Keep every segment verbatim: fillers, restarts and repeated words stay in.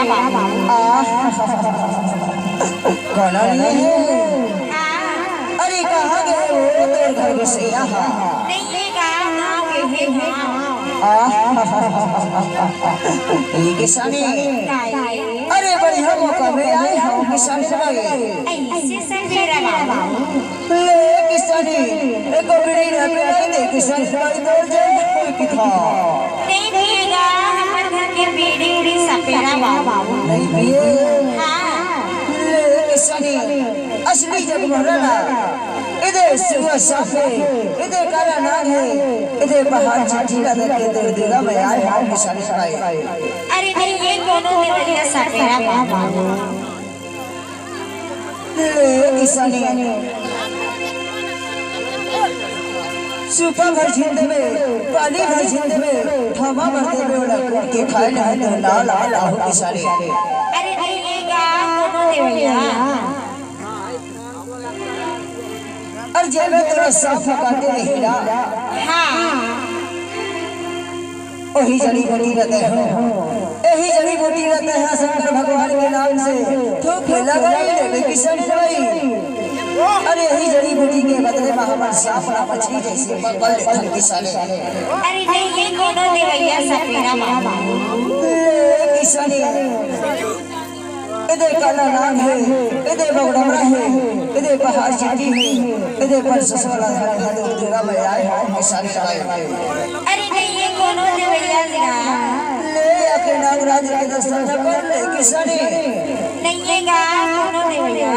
आह, कौन आदमी है? अरे, कहाँ गए वो तोर घर बसैया हा? नहीं, ये गाँव, गाँव के है, गाँव। आह, ये किसानी। अरे, बढ़िया मौका में आए हो किसानी भाई। ऐसे सपेरा बाबू। ले किसानी, एको बीड़ी ना पिलाई दे किसानी, भाई तोर जल कोई की था। नहीं पिएगा, हमर घर के बीड़ी उड़ी सपेरा बाबू। नहीं पिए? हाँ। ले किसानी, असली जग मोहरा ना। इधर सुआ साफे, इधर काला नाग है, इधर पहाड़ छाती का देख के तेरे दिला में आए हो किसानी भाई। अरे नहीं, ये कोनो देवरिया सपेरा बाबू। ले किसानी, सूपा भर झिन देबे, पानी भर झिन देबे, ठामा भर देबे, ओला कूट के खाए ले तो लाल, लाल, लाल हो किसानी। अरे नहीं, ये गाँव कोनो देवरिया। अरे जेमे तोला सांप काटे रही ना। हाँ। ओही जड़ी बूटी रहते हैं, एही जड़ी बूटी रहते हैं शंकर भगवान के नाम से। थूक के लगाई देबे किसानी भाई। अरे एही जड़ी बूटी के बदले में हमर सांप ला मछली जैसे पकड़ लेथन किसानी। अरे नहीं, ये कोनो देवैया सपेरा बाबू। ले किसानी। एदे काला नाग हे, एदे बगडमरा हे, एदे पहाड़ चीटी हे, एदे परसस वाला हे, एदे तेरा मैं आए हो, किसानी भाई। अरे नहीं, ये कोनो देवैया जी गा। ले आके नागराज के दर्शन कर ले, किसानी। नहीं, ये गा कोनो देवैया।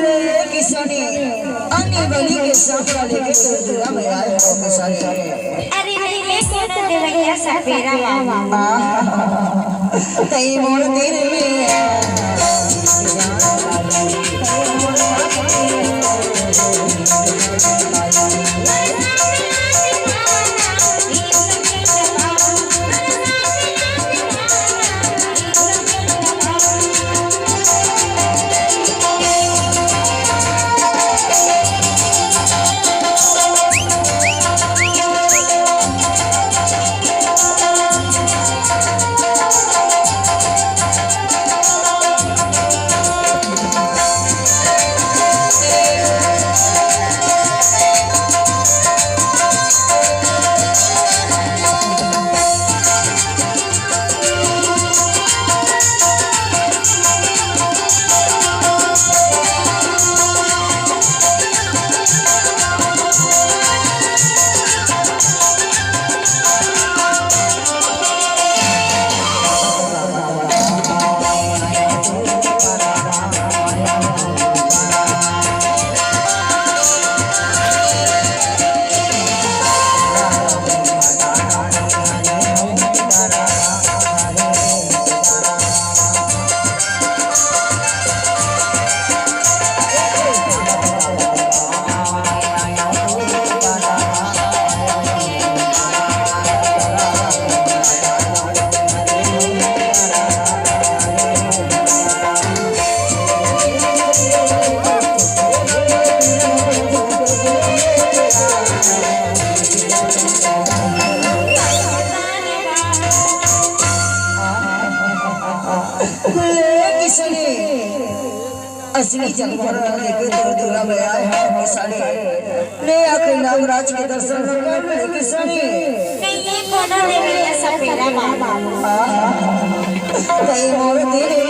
ले किसानी, आनी बनी के सांप ला लेके तेरे दुआ में आए हो किसानी। अरे नहीं, ये कोनो देवैया सपेरा बाबू। आहा, तई मोर दिल में श्री जगमोहन लेके तो दूरा में आए हैं किसानी। ले आके नागराज के दर्शन कर ले किसानी। नहीं, ये कोनो नहीं मिले सपेरा बाबा। आ, कई मोर तेरे।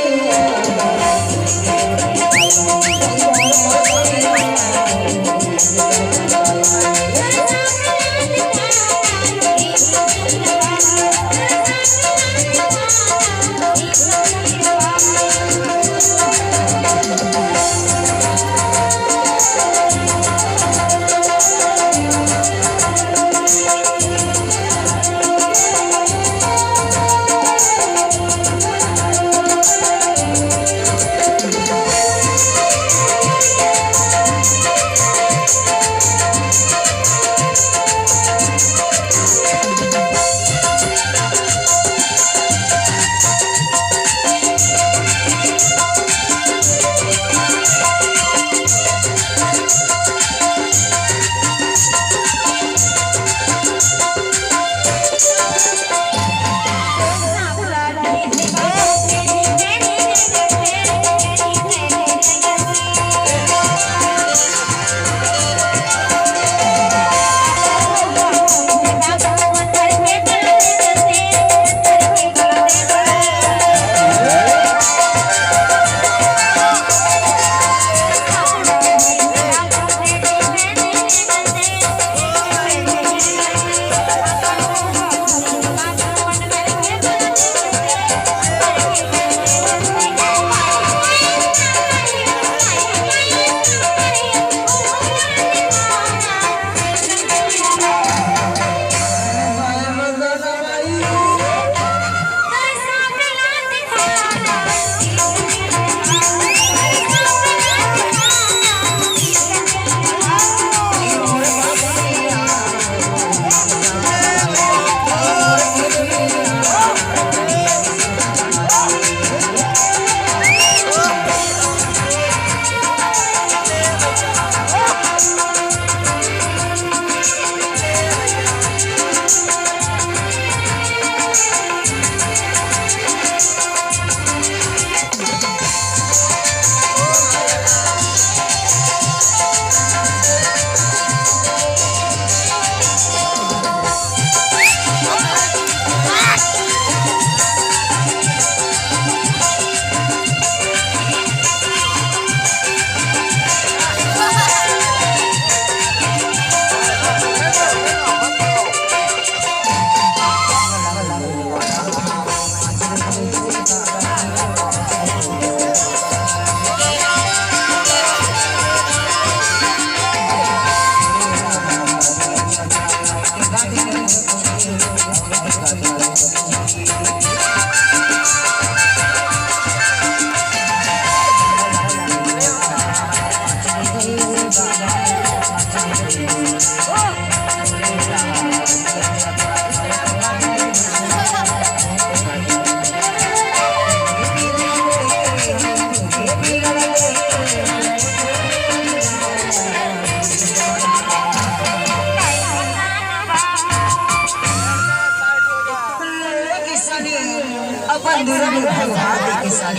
अपन दूरा में भगवान के साथ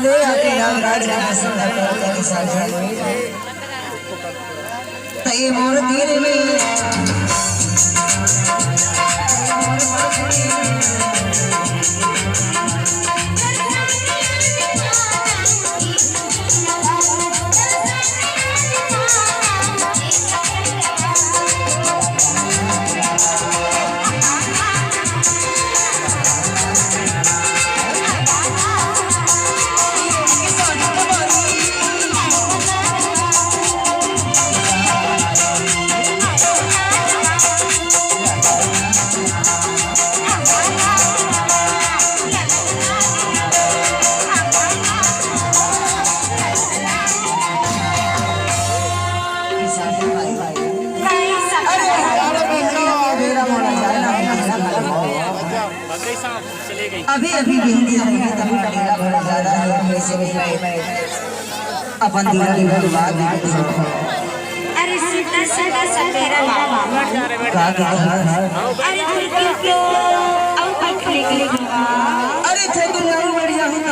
ले आके नागराज के दर्शन करके के साथ तई मोर तीर में। अभी अभी बिहनिया होगे, तभी करेला भरा ज्यादा है, वैसे भी मैं अपन दीवाली भर बाद में अरे सीता सदा सपेरा बाबा। का, का, का? अरे फिर क्यों, क्यों, अब बैठने के लिए। अरे थे तुम नहीं बढ़िया हो।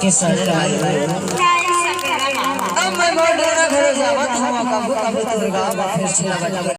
के सर अब मैं बहुत डरा घरे जावत हूँ, कभू कभू दुर्गा फिर से लौट के